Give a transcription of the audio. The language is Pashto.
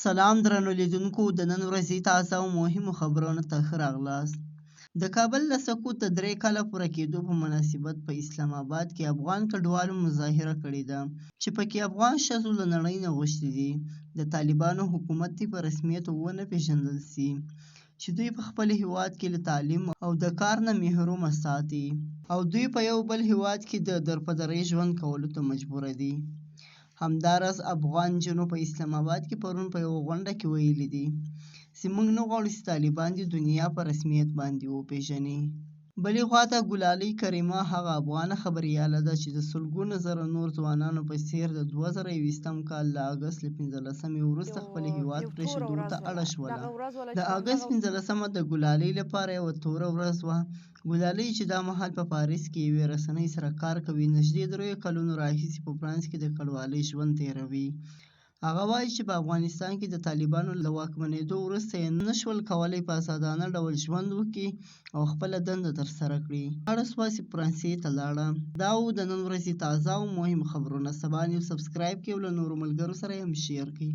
سلام درنو لیدونکو، د نن ورځې تازه او مهمو خبرونو ته ښه راغلاست. د کابل له سقوط د 3 کاله پوره کېدو په مناسبت په اسلام اباد کې افغان کډوالو مظاهره کړې ده چې پکې افغان ښځو له نړۍ نه غوښتي دي د طالبانو حکومت دې په رسمیت ونه پېژندل شي چې دوی په خپل هیواد کې له تعلیم او د کار نه محرومه ساتي او دوی په یو بل هیواد کې د درپدرۍ ژوند کولو ته مجبوره دي. همداراز افغان نجونو په اسلام اباد کې پرون په یوه غونډه کې ویلي دي چې موږ نه غواړو چې طالبان دې دنیا په رسمیت باندې وپېژني. بلې خواته ګلالۍ کریمه هغه افغانه خبریاله ده چې د سلګونه زره نور ځوانانو په څېر د 2021 کال له اګست له 15مې وروسته یو خپل هیواد یو توره پرېښودو ورځ ته وله اړه شوله. دغه ورځ وله د چې اګست همدغه 15مه د ګلالۍ لپاره یوه توره ورځ وه. ګلالۍ چې دا مهال په پاریس کې یوې رسنۍ سره کار کوي، نږدې دریو کلونو راهیسې په فرانس کې د کډوالۍ ژوند تېروي. هغه وايي چې په افغانستان کې د طالبانو له واکمنېدو وروسته یې نه شول کولی په ازادانه ډول ژوند وکړي او خپله دنده ترسره کړي. اړه شوه چې فرانسې ته لاړه. دا وو د نن ورځې تازه او مهم خبرونه. سبا نیوز سبسکرایب کړئ او له نورو ملګرو سره یې هم شیر کړئ.